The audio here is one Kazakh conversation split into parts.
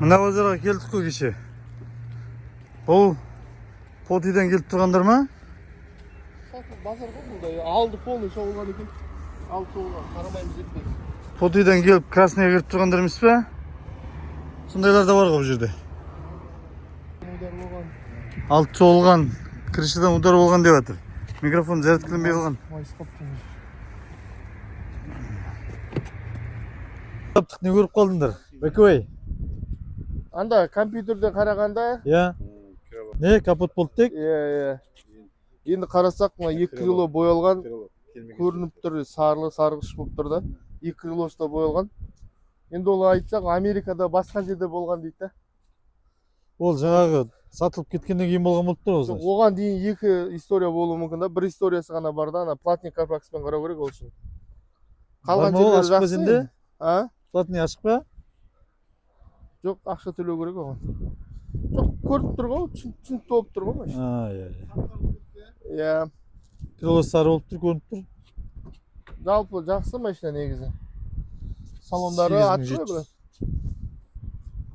Мына базарға келдік қой кеше. Бұл Потидан келіп тұрғандар ма? Сатылып базар ғой бұл да. Алды полный соғылған екен. Алды соғылған. Қарамаймыз деп қой. Потидан келіп Красныйға кіріп тұрғандар емес пе? Сондайлар да бар ғой бұл жерде. Удар болған. Алты соғылған, крышадан удар болған деп жатыр. Микрофон зарядкаленбей қалған. Майысып қалыпты. Таптық, не көріп қалдыңдар? Бәкебай. Анда компьютерде қарағанда, Иә. Не, капот болды тек? иә, иә. Енді қарасақ, мына екі крыло боялған, көрініп тұр, сарлы сарғыш болып тұр да. Екі крылосы да боялған. Енді ол айтсақ, Америкада басқа жерде болған дейді да. Ол жаңағы сатылып кеткеннен кейін болған болып тұр ғой. Жоқ, Значит. оған дейін екі история болуы мүмкін да. Бір историясы ғана бар да, ана платный Карфакспен қарау керек ол үшін. Бар Қалған ма ол, жерлері ашық па жақсы. сенде? Енді. А? Платный ашық па? Жоқ, ақша төлеу керек оған. Жоқ, көрініп тұр ғой, түсінікті болып тұр ғой машина. А, иә, иә. Иә, Крылосы сары болып тұр, көрініп тұр. Жалпы жақсы машина негізі. Салондары атты ғой 8700. бірақ.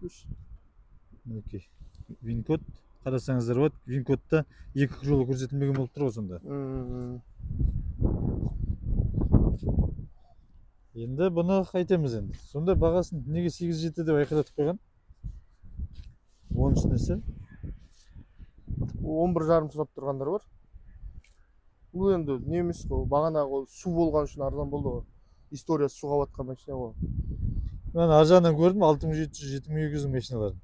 Күш. Мінекей. Вин-код қарасаңыздар болады. Вин-кодта екі крыло көрсетілмеген болып тұр ғой сонда. Енді бұны қайтеміз енді? Сонда бағасын неге 8,7 деп айқайлатып қойған? Оның несі? 11,5 сұрап тұрғандар бар. Бұл енді не емес қой, бағанағы ол су болған үшін арзан болды ғой. История суға батқан машина ғой. Мен ар жағынан көрдім 6700, 7200 машиналарын.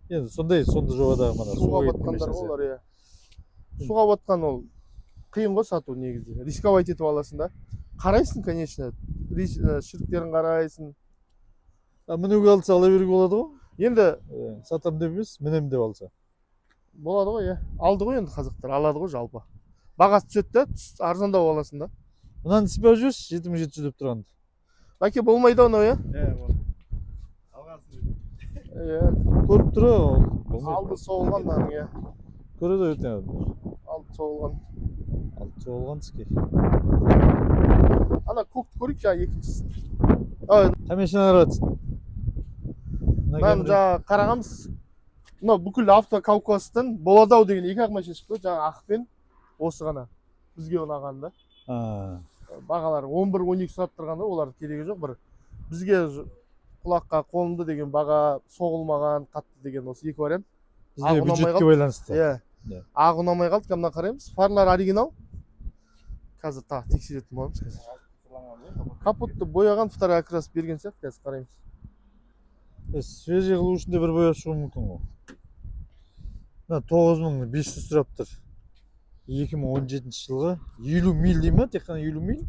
Енді сондай сонда жобадағы мына Суға суға кеткен батқандар машина ғой олар, иә. Суға батқан ол қиын ғой сату негізі. Рисковать етіп аласың да. Қарайсың, конечно, шіріктерін қарайсың. А мінуге алса ала беруге болады ғой. Енді Иә, сатам деп емес, мінемін деп алса. Болады ғой, иә. Алды ғой енді қазақтар, алады ғой жалпы. Бағасы түседі да, арзандау аласың да. Мынаны сипап жіберші, 7700 деп тұрғанды. Бәке, болмайды анау, иә? Иә. Көріп тұр ғой, ол болмайды. Алды соғылған мынаның, иә. Көреді ғой ертең адамдар. Алды соғылған. Алты соғылған іске. Ана көкті көрейік жаңа екіншісін. Ай, Қай машина қарап жатсың? Мына мынаны Camry. жаңа қарағанбыз. Мынау бүкіл авто Кавказтан болады ау деген екі ақ машина шықты, жаңа ақпен осы ғана. Бізге ұнаған да. А, Бағалары 11-12 сұрап тұрғанда олар керегі жоқ бір. Бізге құлаққа қонымды деген баға, соғылмаған, қатты деген осы екі вариант. Бізде Ақ ұнамай бюджетке қалды. байланысты. Иә. Иә. Ақ ұнамай қалды, мына қараймыз. Фарлар оригинал. Қазір тағы тексеретін боламыз қазір. Капотты бояған, второй окрас берген сияқты, қазір қараймыз. Свежий қылу үшін де бір бояп шығуы мүмкін ғой. Мына 9500 сұрап тұр. 2017 жылғы 50 миль дей ма? Тек қана 50 миль?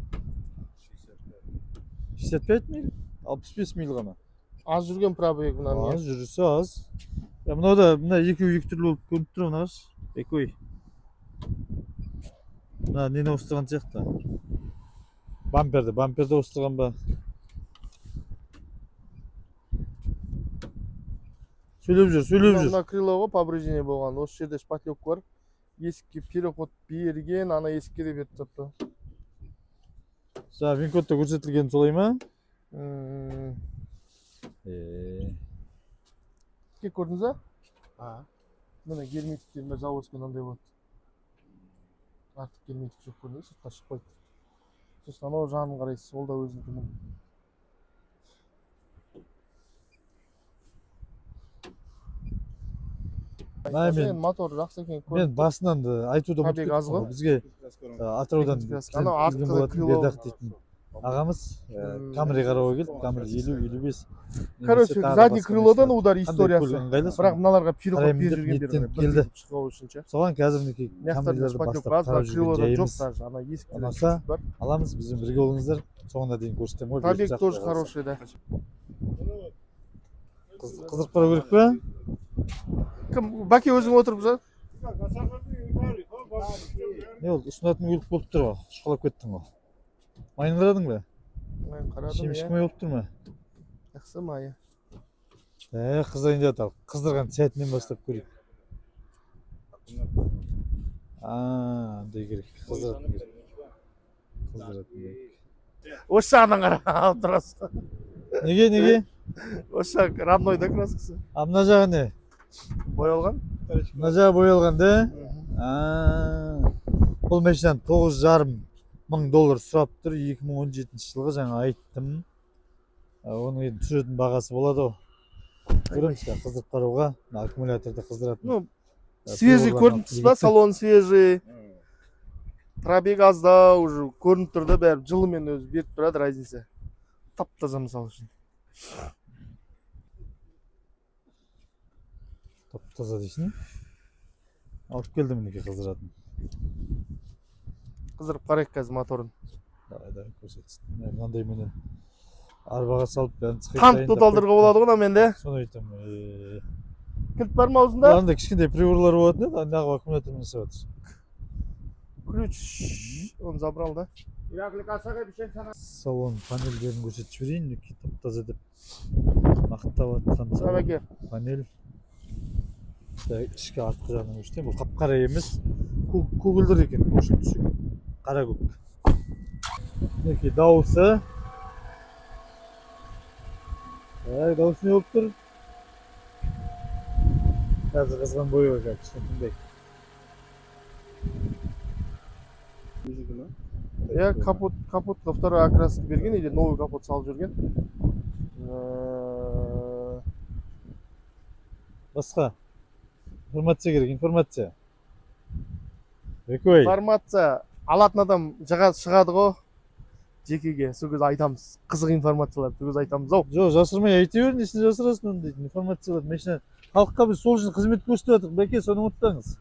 65 миль? 65 миль ғана. Аз жүрген пробег мынаның. Аз жүрісі аз. Я мынау да мына екеуі екі түрлі болып көрініп тұр мына қарашы. Екеуі. Мына нені ауыстырған сияқты. Бамперді ауыстырған ба? Сөйлеп жүр, сөйлеп Мына жүр. мына крыло ғой повреждение болған. Осы жерде шпатлевка бар. Есікке переход берген, ана есікке де беріп тастапты. Жаңа вин-кодта көрсетілген солай ма? Е, Кек көрдіңіз ба? Міне герметиктерін бәрі заводской мынандай болады. Артық герметик жоқ көрдіңіз, сыртқа шықпайды. Сосын анау жағын қарайсыз, ол да өзінікі міне. Мына мен- Енді мотор жақсы екен Мен көрініп тұр. басынан да айтуды ұмытып Пробег аз кеттім ғой. ғой. Бізге Атыраудан Екінші класс. келген Анау артқы болатын крыло. Бердақ дейтін ағамыз Камри қарауға келді. Камри 50-55. Короче, задний крылодан удар историясы. Ыңғайлы. Бірақ мыналарға переход қараймын беріп деп жүрген ниеттеніп бері келді. шығу үшін ше. Соған қазір мінекей Мына жақтарда Камрилерді шпатлевка бастап аз, қарап бірақ жүрген крылода жоқ жайымыз. даже. Ана есікте де Ұнаса, чуть-чуть бар. аламыз, бізбен бірге болыңыздар. Соңына дейін көрсетемін ғой. Пробег Бұйыртса, тоже Құдай қаласа. хороший, да. Қыздырып қарау керек пе? Кім, Бәке, өзің отырып за? Не болды? Ұсынатын көлік болып тұр ғой. Шұқылап кеттің ғой. Майын қарадың ба? Мен қарадым, Шемішкі иә. май болып тұр ма? Жақсы майы. Ә, қыздырайын деп жатыр. Қыздырған сәтінен бастап көрейік. А, андай керек. Қыздыратын керек. Қыздыратын керек. Осы жағынан қара, алып тұрасыз. Неге, неге? Осы жақ родной да краскасы. А мына жағы не? Боялған. Мына жағы боялған да? А, бұл машинаны 9,5 мың доллар сұрап тұр. 2017 жылғы, жаңа айттым. А, оның енді түсіретін бағасы болады ғой. Көреміз қазір, қыздырып қарауға. Мына аккумуляторды қыздыратын. Ну, свежий приборларын көрініп алып тұрсыз ба? келген. Салон свежий. Пробег аздау, уже көрініп тұр да, бәрі жылымен өзі беріп тұрады разница. Тап таза мысалы үшін. Тап таза дейсің. Алып келді мінекей қыздыратын. Қыздырып қарайық қазір моторын. Давай, давай, көрсетсін. Міне, мынандай менен арбаға салып бәрін цехке Танкты дайындап талдыруға қойыпты. Болады ғой мынамен де. Соны айтамын. Кілт бар ма аузында? Мынандай кішкентай приборлар болатын еді, неғып аккумулятормен жасап жатыр. Ключ он забрал, да? Салон панельдерін көрсетіп жіберейін. Мінекей, тап таза деп мақтап жатқан салон Сәбеке. Панель. Так, ішкі артқы жағынан көрсетейін. Бұл қап қара емес, көгілдір екен, көкшіл түс екен, қара көк. Мінекей, дауысы. Так, дауысы не болып тұр қазір? Қызған бойы бар қазір, кішкене тыңдайық. Иә, капотқа второй окраска берген или новый капот салып жүрген. Басқа информация керек, информация, Бекой. Информация алатын адам шығады ғой жекеге, сол кезде айтамыз. Қызық информацияларды сол кезде айтамыз ау. Жоқ, жасырмай айта бер, несін жасырасың оны дейтін информацияларды. Машина халыққа, біз сол үшін қызмет көрсетіп жатырмық, бәке, соны ұмытпаңыз.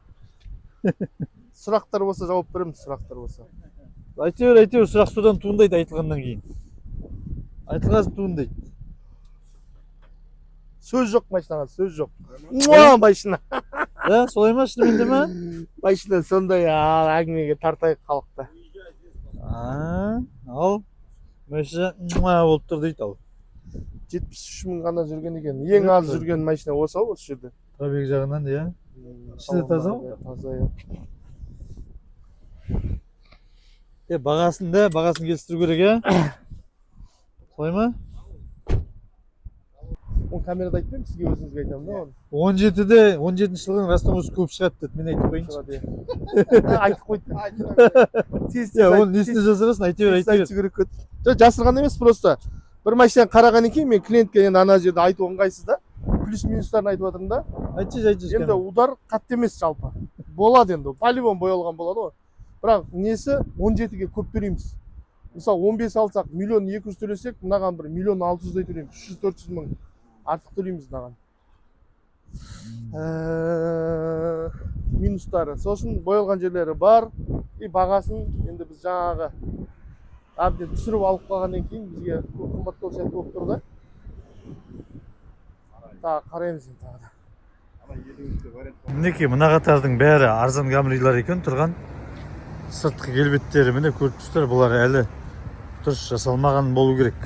Сұрақтар болса, жауап береміз, сұрақтар болса. Айта бер, айта бер, сұрақ содан туындайды, айтылғаннан кейін, айтылған соң туындайды. Сөз жоқ машинаға, сөз жоқ. Муа, машина. Да, солай ма, шынымен де ма? Машина сондай, ал әңгімеге тартайық халықты. А, ал машина муа болып тұр дейді ал. 73 мың ғана жүрген екен. Ең аз жүрген машина осы ау осы жерде. Пробег жағынан, иә. Іші де таза ғой? Таза, иә. Е, бағасын да, бағасын келістіру керек, иә, солай ма? Оны камерада айтпаймын, сізге өзіңізге айтамын да оны. 17-де, 17-жылғының растаможка көп шығады деді, мен айтып қояйыншы. Шығады, иә. Айтып қойды. Тез тез Иә, айт, оны несіне жасырасың, айта бер, тез айта бер. айту керек қой. Жоқ, жасырған емес, просто бір машинаны қарағаннан кейін мен клиентке енді ана жерде айту ыңғайсыз да, плюс минустарын айтып жатырмын да. Айтшы, айтшы. Енді удар қатты емес жалпы, болады енді, по любому боялған болады ғой, бірақ несі 17-ге көп төлейміз. Мысалы, 15 алсақ, 1 200 000 төлесек, мынаған бір 1 600 000-дай төлейміз, 300-400 мың артық төлейміз мынаған. Минустары сосын боялған жерлері бар. И бағасын енді біз жаңағы әбден түсіріп алып қалғаннан кейін бізге көп қымбаттау сияқты болып тұр да. Тағы қараймыз енді, тағы да. Мінекей, мына қатардың бәрі арзан Камрилар екен тұрған. Сыртқы келбеттері, міне, көріп тұрсыздар, бұлар әлі дұрыс жасалмаған болу керек.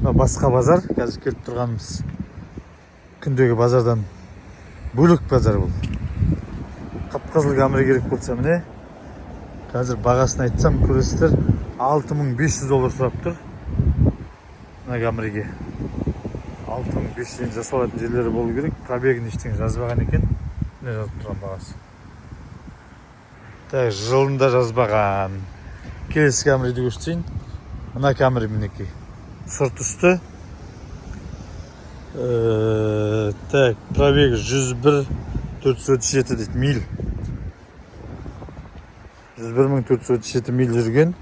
Мына басқа базар, қазір келіп тұрғанымыз күндегі базардан бөлек базар бұл. Қып қызыл Камри керек болса, міне, қазір бағасын айтсам, көресіздер, 6500 доллар сұрап тұр мына Камриге. 6500-ден жасалатын жерлері болу керек. Пробегін ештеңе жазбаған екен. Міне, жазып тұрған бағасы. Так, жылын да жазбаған. Келесі Камриді көрсетейін. Мына Камри, мінекей, сұр түсті. Так, пробегі 101 437 дейді миль. 101 мың 437 миль жүрген.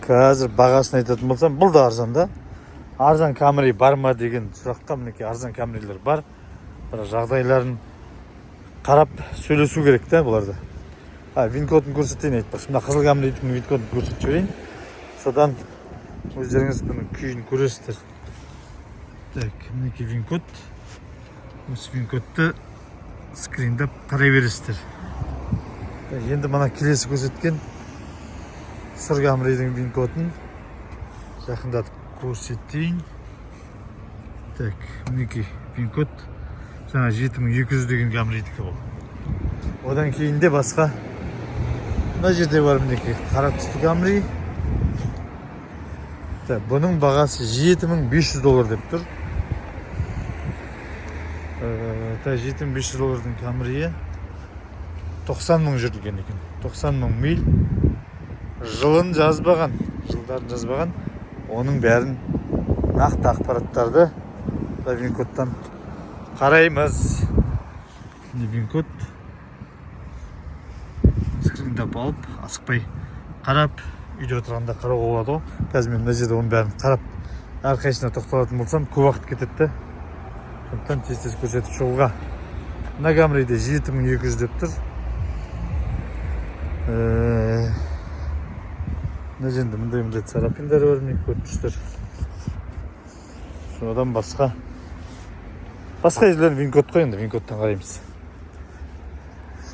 Қазір бағасын айтатын болсам, бұл да арзан да. Арзан Камри бар ма деген сұраққа, мінекей, арзан Камрилер бар, бірақ жағдайларын қарап сөйлесу керек та бұларда. А, вин кодын көрсетейін, айтпақшы, мына қызыл Камридің вин кодын көрсетіп жіберейін, содан өздеріңіз бұның күйін көресіздер. Так, мінекей, вин код. Осы вин кодты скриндап қарай бересіздер. Так, енді мына келесі көрсеткен сұр Камридің вин кодын жақындатып көрсетейін. Так, мінекей, вин код. Жаңа 7200 деген Камридікі бұл. Одан кейін де басқа мына жерде бар, мінекей, қара түсті Камри. Так, бұның бағасы 7500 доллар деп тұр. Так, 7500 доллардың Камриі 90 мың жүрілген екен. 90 мың миль. Жылын жазбаған, жылдарын жазбаған. Оның бәрін, нақты ақпараттарды VIN кодтан қараймыз. Міне, VIN код. Скриндап алып, асықпай қарап, үйде отырғанда қарауға болады ғой. Қазір мен мына жерде оның бәрін қарап, әрқайсысына тоқталатын болсам, көп уақыт кетеді да. Сондықтан тез тез көрсетіп шығуға. Мына Камриде 7200 деп тұр. Мына жерде мындай мындай царапиндар бар, міне, көріп тұрсыздар. Содан басқа жерлерін VIN код қой, енді VIN кодтан қараймыз.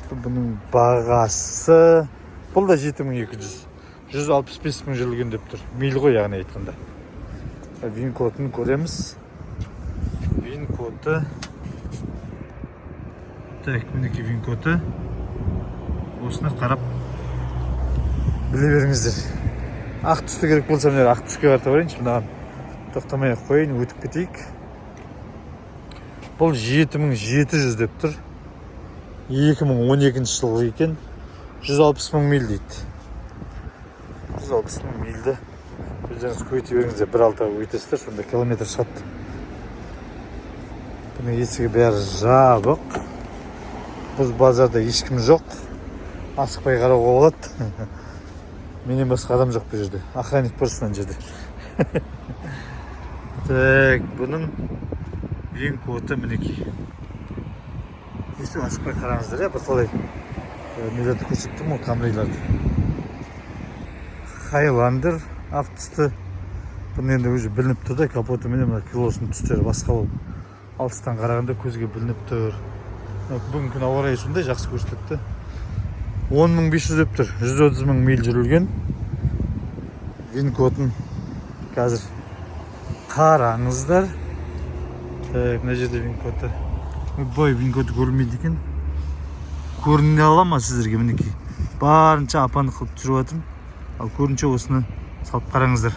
Бұның бағасы, бұл да 7200, 165 мың жүрілген деп тұр, миль ғой яғни айтқанда. VIN кодын көреміз. VIN коды, так, мінекей, VIN коды. Осыны қарап біле беріңіздер. Ақ түсті керек болса, міне, ақ түске қарата барайыншы. Мынаған тоқтамай ақ қояйын, өтіп кетейік. Бұл 7700 деп тұр, 2012 жылғы екен, 160 мың миль дейді. 160 мың мильді өздеріңіз көбейте беріңіздер, бір алтыға көбейтесіздер, сонда километр шығады. Бұның есігі бәрі жабық. Бұл базарда ешкім жоқ, асықпай қарауға болады. Менен басқа адам жоқ бұл жерде, охранник бар мына жерде. Так, бұның VIN коды мінекей. Өйстіп асықпай қараңыздар, иә. Бірталай нелерді көрсеттім ғой, Камриларды. Хайландер ақ түсті. Бұның енді уже білініп тұр да, капоты менен мына крылосының түстері басқа болып, алыстан қарағанда көзге білініп тұр. Мына бүгінгі күн ауа райы сондай, жақсы көрсетеді. 10 500 деп тұр, 130 мың миль жүрілген. VIN кодын қазір қараңыздар. Так, мына жерде VIN коды. Ойбай, VIN коды көрінбейді екен. Көріне ала ма сіздерге? Мінекей, барынша апаны қылып түсіріп жатырмын, ал көрінше осыны салып қараңыздар.